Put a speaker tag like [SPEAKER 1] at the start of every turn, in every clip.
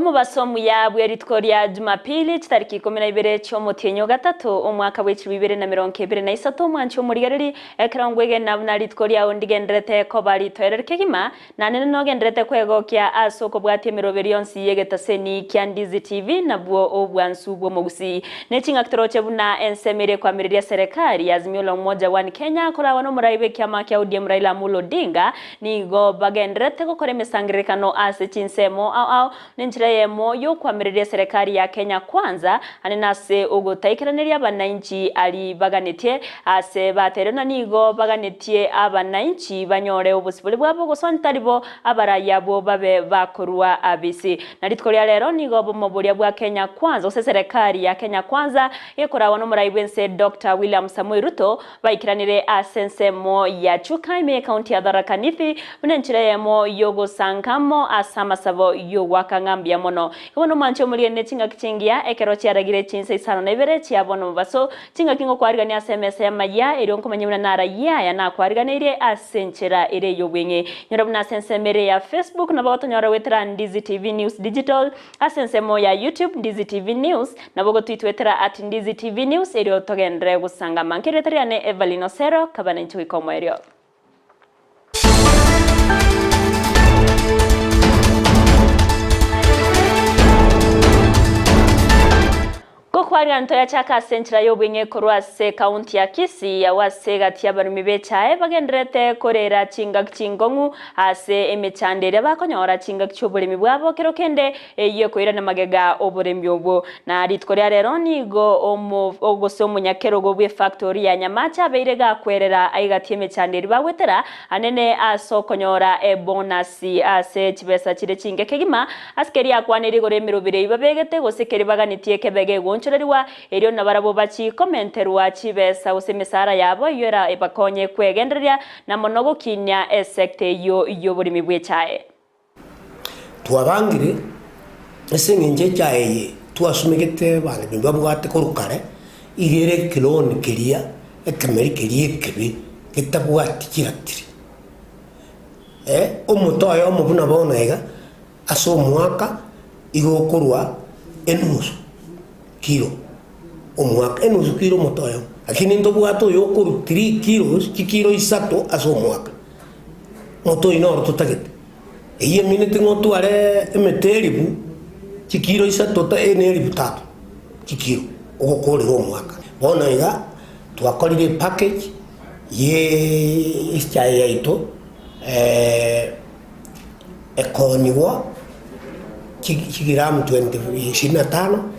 [SPEAKER 1] Omobaso omuya bwe rituko ria Jumapili, chitariki ikomi na ibere chi'omotienyi o gatato, omwaka bwe chilifu ibere na merongo ebere na isato, omwanchi omorigereri, ekero ngwegena buna rituko riao ndigendererete koba ritoereru kegima, na nere nogendererete kwegokia ase okobwatia emeroberio yonsi y'egetaseni kia Ndizi TV nabwo obwansu bw'omogusii. Ne ching'aki toroche buna ensemo ere ekwamireria eserekari ya Azimio la Umoja One Kenya koragwa nomorai bw'ekiama kia ODM Raila Amolo Odinga Nigo bagendererete gokora emesangererekano ase chinsemo ao ao nenchera eyemo y'okoamereria eserekari ya Kenya Kwanza ande nase ogotaikeraneria abanainchi aria baganetie ase baterwe na nigo baganetie abanainchi banyore obosibore bwabo gose tari bo abarai abwo babe bakorua abisi. Na rituko ria rero nigo obomo boria bwa Kenya Kwanza gose eserekari ya Kenya Kwanza gekoragwa nomorai bwense Doctor William Samoei Ruto Baikeranire ase ensemo ya Chuka ime y'Ekaunti ya Tharaka Nithi buna enchera eyemo y'ogosanka amo ase amasabo y'ogoaka ng'a mbuya mono. Igo bono omwanche omorigani ne chingaki chingiya ekero chiaragire chinsa isano na ibere chia bono mobaso, chingaki ngokwarigania ase emesa y'amayia, erio nkomanye buna narayie aya nakwariganeirie ase enchera ere ey'obweng'e. Nyora buna ase ensemo ere ya Facebook nabo gotonyora goetera Ndizi TV News Digital, Ase ensemo ya YouTube Ndizi TV News, nabo ogotwitwetera at Ndizi TV News erio togenderere gosangama. Nkerieta riane Evelyn Osero, kaba nainche goika omoerio. Gokwarigana toyachaka ase enchera y'obweng'e korwa ase ekaunti ya Kisii, agwo ase egati y'abaremi b'echae bagendererete korera chingaki chinkong'u ase emechando eria bakonyora chingaki chi'oboremi bwabo kero kende eyio ekoirana magega oboremi obwo. Na rituko ria rero nigo omo gose omonyakerogo bw'efactori ya Nyamache abeire gakwerera egati y'emechando eria bagwetera anene ase okonyora ebonasi ase chibesa chire chinke kegima Ase keria akwanire igoro emeroberi eyio babegete, gose keria baganetie kebe gegoonchorerigwa, erio nabarabwo bachikomenterwa chibesa gose emesara yabo, eyio erabakonye kwegendereria na mono gokinia esecta eyio y'oboremi bw'echae.
[SPEAKER 2] Twabangire ase eng'encho echae eye twasumegete abanto mbabwate korwa kare, iga ere ekeloni keria ekemeri keria ekebe getabwati chiratiri. Omote oyomo buna bono iga, ase omwaka igo okorwa enusu kilo omwaka, enusu kilo omote oyomo. Lakini ntobwate oyo okorwa three kilos, chikilo isato ase omwaka. Omote oyio noro totagete. Eyio emineti ng'a otware emete elifu, chikilo isato ta ne elifu tatu, chikilo ogokorera omwaka. Bono iga, twakorire epackage. Y'echae yaito ekoonigwa chigiramu ishirini na tano,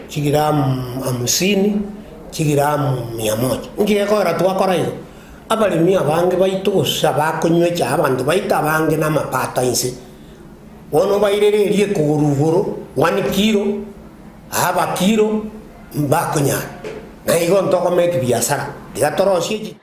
[SPEAKER 2] chigiramu hamsini, chigiramu mia moja. Inki gekogera twakora igo? Abaremi abange baito gose abakonywa echae abanto baito abange namapato inse, bono obairere eria ekogoro igoro one kilo, aba kilo mbakonyara. Na igo ntogomeki biasara, tiga torosie chi.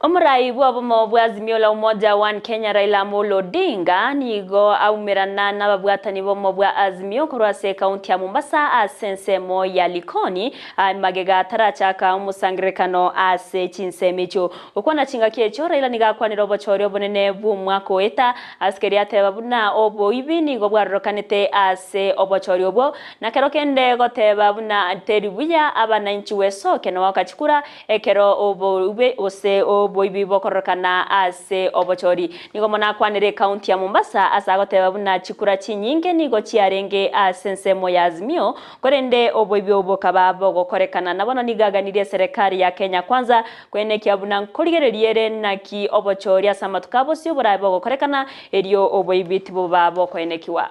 [SPEAKER 1] Omorai bw'obomo bwa Azimio la Umoja One Kenya Raila Amolo Odinga nigo aumerana nababwatani b'obomo bwa Azimio korwa ase ekaunti ya Mombasa ase ensemo ya Likoni magega atarachaka omosangererekano ase chinsemo echio. Gokwana chingaki echio Raila nigo akwanire obochori obonene bw'omwaka oeta ase keria ateba buna oboibi nigo bwarorokanete ase obochori obwo Na kero kende goteba buna teri buya abanainchi gwesokia na goaka chikura ekero obobe gose oboibi bokororokana ase obochori. Nigo mono akwanire ekaunti ya Mombasa ase agoteba buna chikura chinyinge nigo chiarenge ase ensemo ya Azimio korende oboibi obo bokaba bogokorekana na bono nigo aganirie eserekari ya Kenya Kwanza koenekia buna nkorigereria ere naki obochori ase amatuko abosio borabe bogokorekana erio oboibi tiboba bokoenekiwa.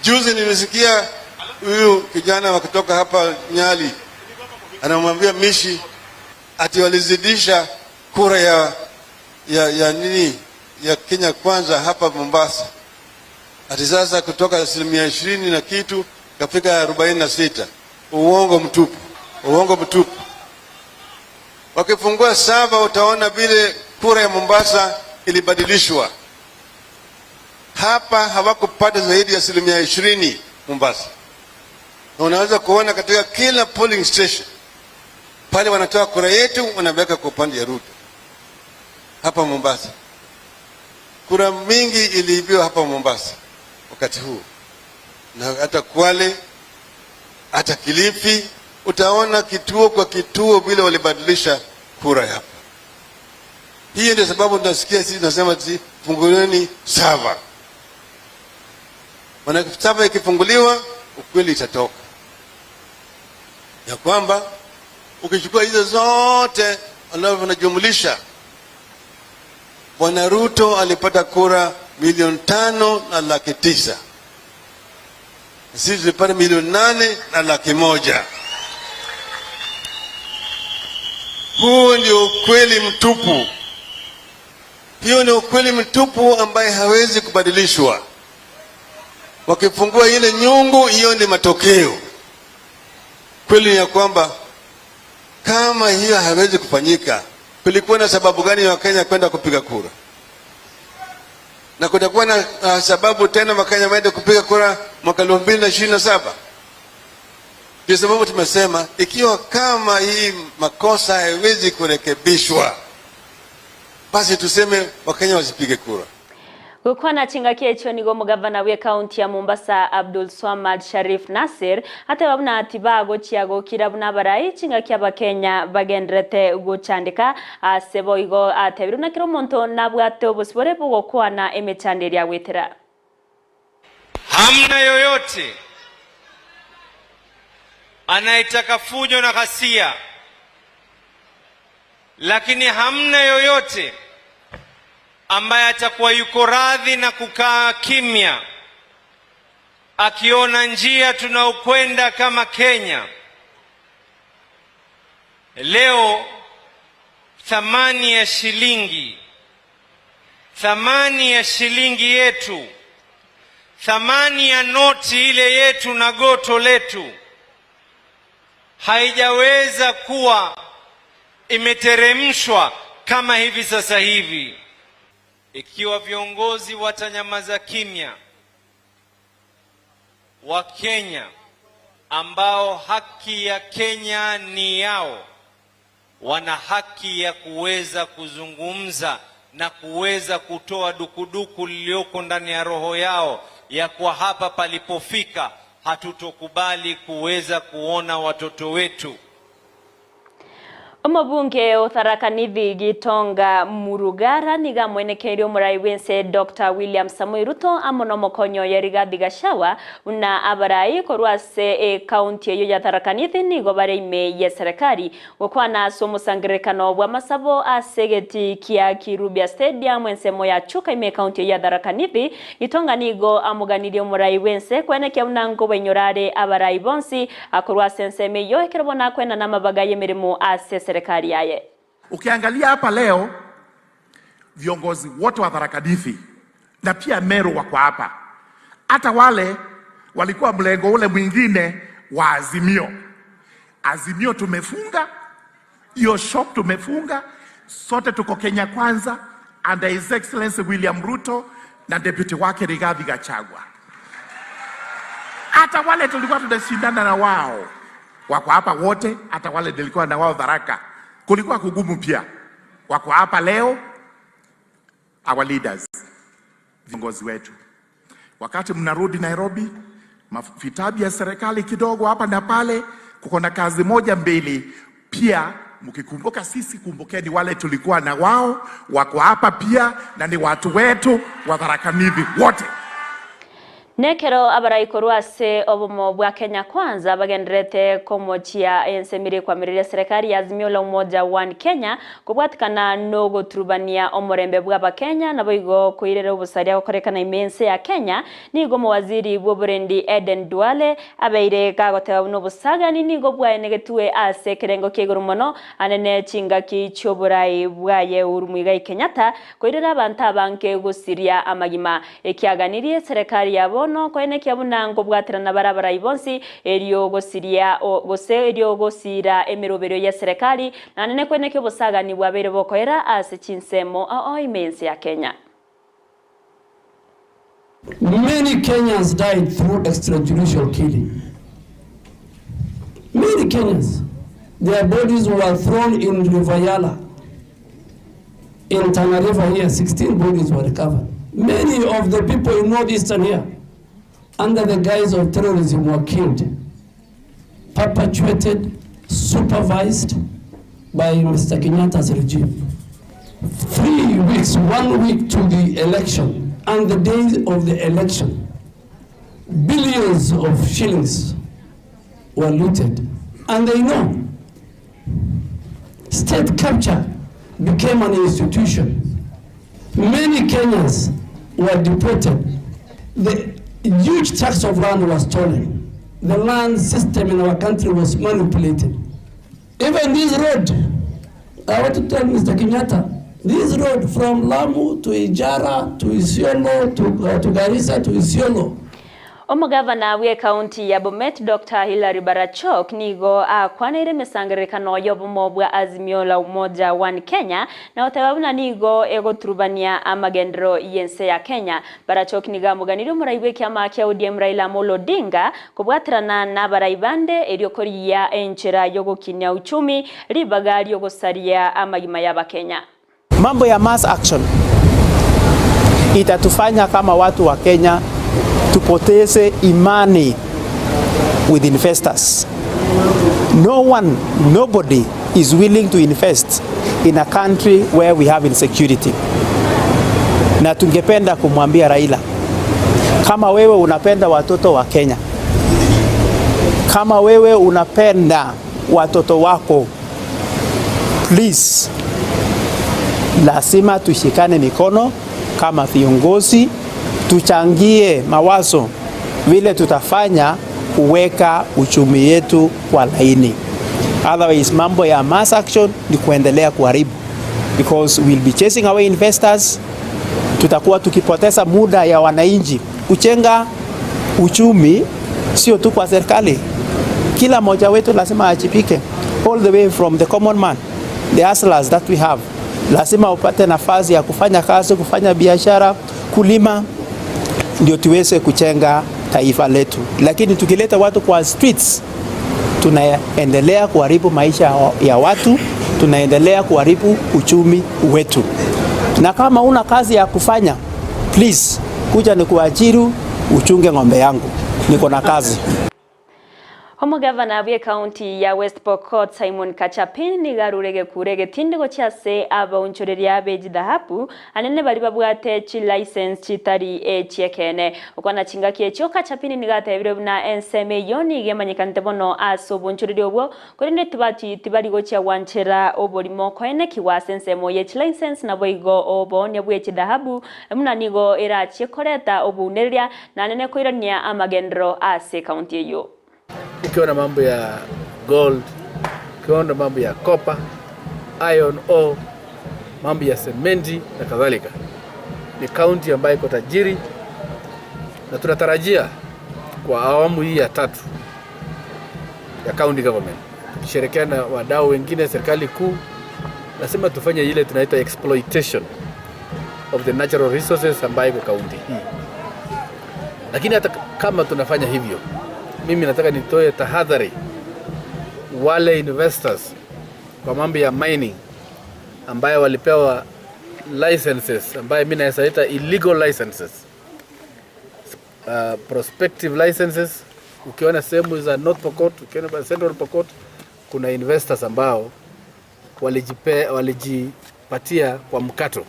[SPEAKER 3] Juzi nilisikia huyu kijana wa kutoka hapa Nyali anamwambia Mishi ati walizidisha kura ya, ya, ya nini ya Kenya Kwanza hapa Mombasa, ati sasa kutoka asilimia 20 na kitu kafika 46. Uongo mtupu, uongo mtupu. Wakifungua saba utaona vile kura ya Mombasa ilibadilishwa. Hapa hawakupata zaidi ya asilimia 20 Mombasa, na unaweza kuona katika kila polling station pale wanatoa kura yetu wanaweka kwa upande ya Ruto. Hapa Mombasa kura mingi iliibiwa hapa Mombasa wakati huu. na hata Kwale, hata Kilifi, utaona kituo kwa kituo vile walibadilisha kura hapa. Hiyo ndio sababu tunasikia sisi tunasema fungulieni sava, maana sava ikifunguliwa ukweli itatoka ya kwamba ukichukua hizo zote alafu unajumlisha, Bwana Ruto alipata kura 5,900,000, sisi tulipata 8,100,000. Huo ndio ukweli mtupu. Hiyo ni ukweli mtupu ambaye hawezi kubadilishwa. Wakifungua ile nyungu, hiyo ni matokeo. Kweli ni ya kwamba kama hiyo hawezi kufanyika, kulikuwa na sababu gani ya Wakenya kwenda kupiga kura? Na kutakuwa na sababu tena Wakenya waende kupiga kura mwaka 2027? Ndio sababu tumesema ikiwa kama hii makosa haiwezi kurekebishwa, basi tuseme Wakenya wasipige kura.
[SPEAKER 1] Gukwana chingaki ekyo nigo omogavana bwa ekaunti ya Mombasa Abdul Swamad Sharif Nasir ateba buna ati bagochia gokira buna abarai chingaki abakenya bagenderete gochandika ase boigo atebire buna kera omonto nabwate obosibore bogokwana emechando eria agwetera.
[SPEAKER 4] Hamna yoyote anayetaka fujo na ghasia, lakini hamna yoyote ambaye atakuwa yuko radhi na kukaa kimya akiona njia tunaokwenda kama Kenya. Leo thamani ya shilingi, thamani ya shilingi yetu, thamani ya noti ile yetu na goto letu haijaweza kuwa imeteremshwa kama hivi sasa hivi. Ikiwa viongozi watanyamaza kimya, wa Kenya ambao haki ya Kenya ni yao, wana haki ya kuweza kuzungumza na kuweza kutoa dukuduku lililoko ndani ya roho yao ya kuwa hapa palipofika hatutokubali kuweza kuona watoto wetu.
[SPEAKER 1] Omobunge o Tharaka Nithi Gitonga Murugara niga amwenekeirie omorai bwense Dr. William Samoei Ruto amo na omokonyi oye Rigathi Gachagua buna abarai korwa ase ekaunti eyio ya Tharaka Nithi nigo bare ime ye serikali gokwana ase omosangererekano bw'amasabo ase egeti kia Kirubia Stadium ensemo ya Chuka ime ekaunti eyio ya Tharaka Nithi. Gitonga nigo amoganirie omorai bwense kwenekia buna nkobainyora are abarai bonsi akorwa ase ensemo eyio ekero bono akoenana amabaga y'emeremo ase serikali. Yaye.
[SPEAKER 5] Ukiangalia hapa leo viongozi wote wa Tharaka Nithi na pia Meru wako hapa, hata wale walikuwa mlengo ule mwingine wa Azimio. Azimio tumefunga hiyo shop, tumefunga sote, tuko Kenya Kwanza under His Excellency William Ruto na deputy wake Rigathi Gachagua. Hata wale tulikuwa tunashindana na wao wako hapa wote, hata wale nilikuwa na wao Tharaka, kulikuwa kugumu pia, wako hapa leo. Our leaders, viongozi wetu, wakati mnarudi Nairobi, vitabu ya serikali kidogo hapa na pale, kuko na kazi moja mbili pia. Mkikumbuka sisi, kumbukeni wale tulikuwa na wao, wako hapa pia na ni watu wetu wa Tharaka Nithi wote.
[SPEAKER 1] Nekero abarai korwa ase obomo bwa Kenya Kwanza bagenderete komochia ensemire kwamireria serikali ya Azimio la Umoja One Kenya kobwatikana no goturubania omorembe bwa abakenya nabo igo koirera obosaria gokorekana ime ense ya Kenya nigo omowaziri bwa oborendi Eden Duale abeire gagoteba buna obosagani nigo bwaenegetwe ase ekerengo kia igoro mono anene chingaki chioborai bwaye Uhuru Muigai Kenyatta koirera abanto abange gosiria amagima ekiaganirie serikali yabo bono koenekia buna nkobwaterana barabara ibonsi erio gosiria gose erio gosira emeroberio ya serikali nanene koenekia obosagani bwabeire bokoera ase chinsemo ao ime ense ya Kenya.
[SPEAKER 6] Many Kenyans died through extrajudicial killing. Many Kenyans, their bodies were thrown in River Yala. In Tana River here, 16 bodies were recovered. Many of the people in northeastern here, under the guise of terrorism were killed, perpetuated, supervised by Mr. Kenyatta's regime. 3 weeks, one week to the election, and the day of the election, billions of shillings were looted. And they know. State capture became an institution. Many Kenyans were deported. The huge tracts of land was stolen. The land system in our country was manipulated. Even this road, I want to tell Mr. Kenyatta, this road from Lamu to Ijara to Isiolo to Garissa to Isiolo.
[SPEAKER 1] Omogavana bwe county ya Bomet Dr. Hilary Barachok nigo akwaneire emesangererekano y'obomo bwa Azimio la Umoja One Kenya na oteba buna nigo egoturubania amagendero y'ense ya Kenya. Barachok nigo amoganirie omorai bw'ekiama kia ODM Raila Amolo Odinga kobwaterana n'abarai bande erio korigia enchera yogokinia uchumi ribaga riogosaria amagima y'abakenya.
[SPEAKER 7] Mambo ya mass action itatufanya kama watu wa Kenya tupoteze imani with investors. No one, nobody is willing to invest in a country where we have insecurity. Na tungependa kumwambia Raila, kama wewe unapenda watoto wa Kenya, kama wewe unapenda watoto wako, please, lazima tushikane mikono kama viongozi, tuchangie mawazo vile tutafanya kuweka uchumi yetu kwa laini. Otherwise, mambo ya mass action ni kuendelea kuharibu because we'll be chasing away investors. Tutakuwa tukipoteza muda ya wananchi kujenga uchumi, sio tu kwa serikali. Kila mmoja wetu lazima awajibike, all the way from the common man, the hustlers that we have. Lazima upate nafasi ya kufanya kazi, kufanya biashara, kulima, ndio tuweze kujenga taifa letu. Lakini tukileta watu kwa streets, tunaendelea kuharibu maisha ya watu, tunaendelea kuharibu uchumi wetu. Na kama una kazi ya kufanya, please kuja nikuajiri uchunge ng'ombe yangu, niko na kazi.
[SPEAKER 1] Omogavana bwe county ya West Pokot Simon Kachapin nigarure gekure getindego chiase abaunchoreria abeji dhahabu anene bari babwate chi license chitari echiekene okwana chingaki echio Kachapin nigatebire buna enseme yo nigemanyekanete bono ase obunchoreria obwo korende tibati tibari gochia gwanchera oborimo koene kiwase ensemo ye chi license nabo igo obonia bwe chidhahabu muna nigo erachie koreta obuneria nanene koirania amagendero ase county eyo.
[SPEAKER 8] Ukiona mambo ya gold, ukiona mambo ya copper, iron ore, mambo ya sementi na kadhalika. Ni kaunti ambayo iko tajiri na tunatarajia kwa awamu hii ya tatu ya county government tukishirikiana na wadau wengine, serikali kuu, lazima tufanye ile tunaita exploitation of the natural resources ambayo iko kaunti hii. Lakini hata kama tunafanya hivyo, mimi nataka nitoe tahadhari wale investors kwa mambo ya mining ambayo walipewa licenses ambayo mimi naweza ita illegal licenses, prospective licenses. Ukiona sehemu za North Pokot, ukiona Central Pokot, kuna investors ambao walijipatia kwa mkato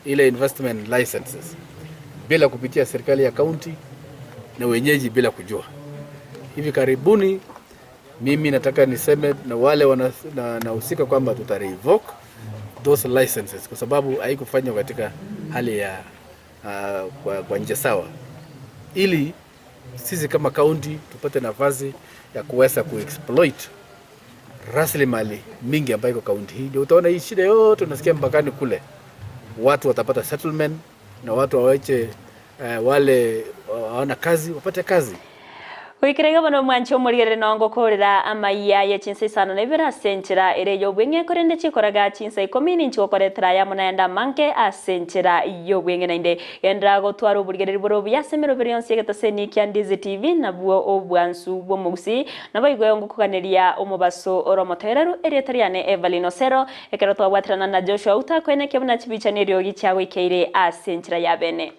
[SPEAKER 8] ile investment licenses bila kupitia serikali ya county na wenyeji bila kujua. Hivi karibuni mimi nataka niseme na wale wanahusika na kwamba tuta revoke those licenses kwa sababu haikufanywa katika hali ya kwa njia sawa, ili sisi kama county tupate nafasi ya kuweza kuexploit rasilimali mingi ambayo iko county hii. Ndio utaona hii shida yote unasikia mpakani kule, watu watapata settlement na watu waweche wale hawana kazi wapate kazi.
[SPEAKER 1] Gwikiraiga bono mwanchi omorigerere nongo korera amaiya ya chinsa isano na ibere ase enchera ere y'obweng'e korende chikoraga chinsa ikomi ninchi gokoretera yamo naenda manke ase enchera y'obweng'e nainde gendera gotwara oborigereri bore obuya ase emeroberi yonsi egetaseni kia Ndizi TV nabwo obwansu bw'omogusi nabo igo ngokoganeria omobaso ore omotoereru erieta riane Evelyn Osero ekero twabwaterana na Joshua Uta kwene kebuna chibicha neriogi chiagoikeire ase enchera ya bene.